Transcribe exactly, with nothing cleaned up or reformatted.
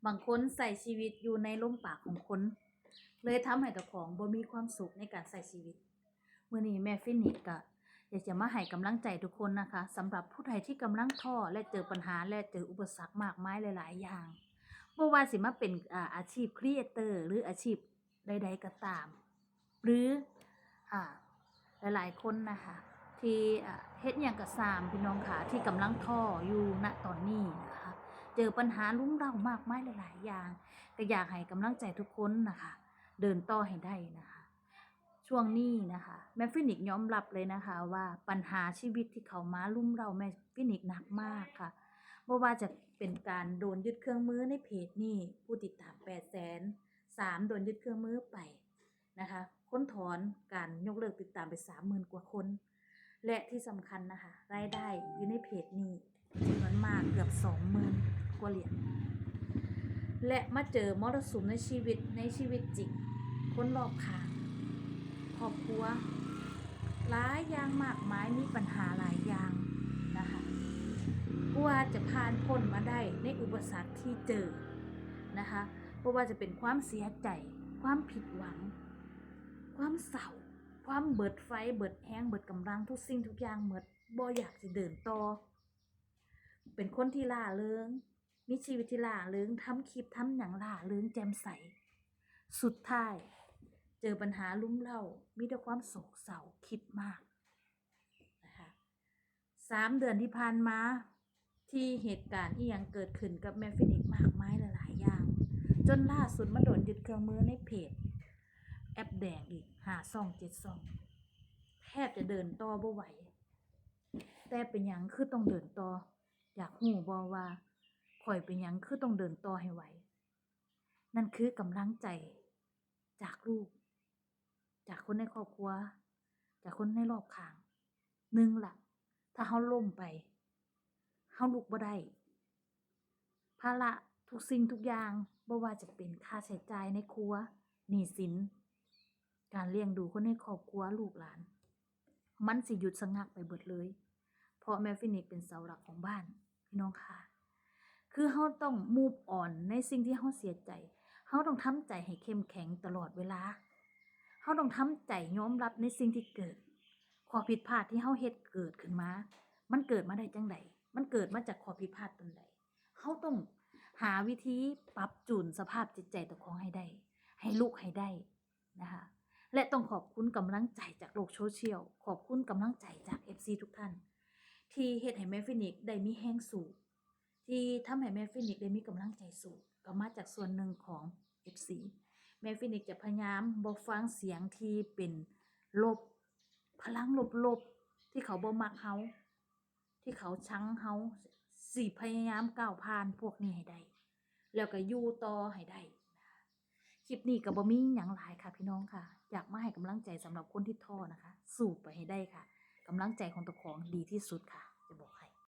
บางคนใช้ชีวิตอยู่ในลมปากของคน เลยทำให้เจ้าของบ่มีความสุขในการใช้ชีวิต มื้อนี้แม่ฟีนิกซ์ก็อยากจะมาให้กำลังใจทุกคนนะคะ สำหรับผู้ใดที่กำลังท้อและเจอปัญหาและเจออุปสรรคมากมายหลายๆอย่าง บ่ว่าสิมาเป็น อ่า อาชีพครีเอเตอร์ หรืออาชีพใดๆก็ตาม หรือ อ่า หลายๆคนนะคะ ที่ อ่า เฮ็ดหยังก็ตามพี่น้องค่ะ ที่กำลังท้ออยู่ณตอนนี้นะคะ เจอปัญหารุมเร้ามากมายหลายๆอย่าง ก็อยากให้กำลังใจทุกคนนะคะ เดินต่อให้ได้นะคะ ช่วงนี้นะคะ แม่ฟีนิกซ์ยอมรับเลยนะคะ ว่าปัญหาชีวิตที่เข้ามารุมเร้าแม่ฟีนิกซ์หนักมากค่ะ บ่ว่าจะเป็นการโดนยึดเครื่องมือในเพจนี้ ผู้ติดตามแปดแสน สาม โดนยึดเครื่องมือไปนะคะ คนถอน การยกเลิกติดตามไป สามหมื่นกว่าคน และที่สำคัญนะคะ รายได้อยู่ในเพจนี้จำนวนมากเกือบ สองหมื่นกว่าเหรียญ และมาเจอมรสุมในชีวิต ในชีวิตจริง คนรอบข้าง ครอบครัว หลายอย่างมากมาย มีปัญหาหลายอย่างนะคะ กว่าจะผ่านพ้นมาได้ในอุปสรรคที่เจอนะคะ บ่ว่าจะเป็นความเสียใจ ความผิดหวัง ความเศร้า ความเบิดไฟ เบิดแฮง เบิดกำลัง ทุกสิ่งทุกอย่างหมด บ่อยากสิเดินต่อ เป็นคนที่ร่าเริง มีชีวิตที่ร่าเริง ทำคลิปทำหยังร่าเริงแจ่มใส สุดท้าย เจอปัญหารุมเร้า มีแต่ความโศกเศร้า คิดมากนะคะ สามเดือนที่ผ่านมา ที่เหตุการณ์อีหยังเกิดขึ้นกับแม่ฟีนิกซ์มากมายหลายๆอย่าง จนล่าสุดมาโดนยึดเครื่องมือในเพจ แอปแดงอีก ห้าช่อง เจ็ดช่อง แทบจะเดินต่อบ่ไหว แต่เป็นหยังคือต้องเดินต่อ อยากรู้บ่ว่าข้อยเป็นหยังคือต้องเดินต่อให้ไหว นั่นคือกำลังใจจากลูก จากคนในครอบครัว จากคนในรอบข้าง หนึ่งละ ถ้าเฮาล้มไป เฮาลุกบ่ได้ ภาระทุกสิ่งทุกอย่าง บ่ว่าจะเป็นค่าใช้จ่ายในครัว หนี้สิน การเลี้ยงดูคนในครอบครัว ลูกหลาน มันสิหยุดชะงักไปเบิดเลย เพราะแม่ฟีนิกซ์เป็นเสาหลักของบ้าน พี่น้องคะ คือเฮาต้อง move on ในสิ่งที่เฮาเสียใจ เฮาต้องทำใจให้เข้มแข็งตลอดเวลา เฮาต้องทำใจยอมรับในสิ่งที่เกิด ข้อผิดพลาดที่เฮาเฮ็ดเกิดขึ้นมา มันเกิดมาได้จั่งใด มันเกิดมาจากข้อผิดพลาดตอนใด เฮาต้องหาวิธีปรับจูนสภาพจิตใจเจ้าของให้ได้ ให้ลุกให้ได้นะคะ และต้องขอบคุณกำลังใจจากโลกโซเชียล ขอบคุณกำลังใจจาก เอฟซี ทุกท่าน ที่เฮ็ดให้แม่ฟีนิกซ์ได้มีแฮงสู้ ที่ทำให้แม่ฟีนิกซ์ได้มีกำลังใจสู้ ก็มาจากส่วนหนึ่งของ เอฟซี แม่ฟีนิกซ์จะพยายามบ่ฟังเสียงที่เป็นลบ พลังลบๆ ที่เขาบ่มักเฮา ที่เขาชังเฮา สิพยายามก้าวผ่านพวกนี้ให้ได้ แล้วก็อยู่ต่อให้ได้นะคะ คลิปนี้ก็บ่มีหยังหลายค่ะพี่น้องค่ะ อยากมาให้กำลังใจสำหรับคนที่ท้อนะคะ สู้ไปให้ได้ค่ะ กำลังใจของเจ้าของดีที่สุดค่ะ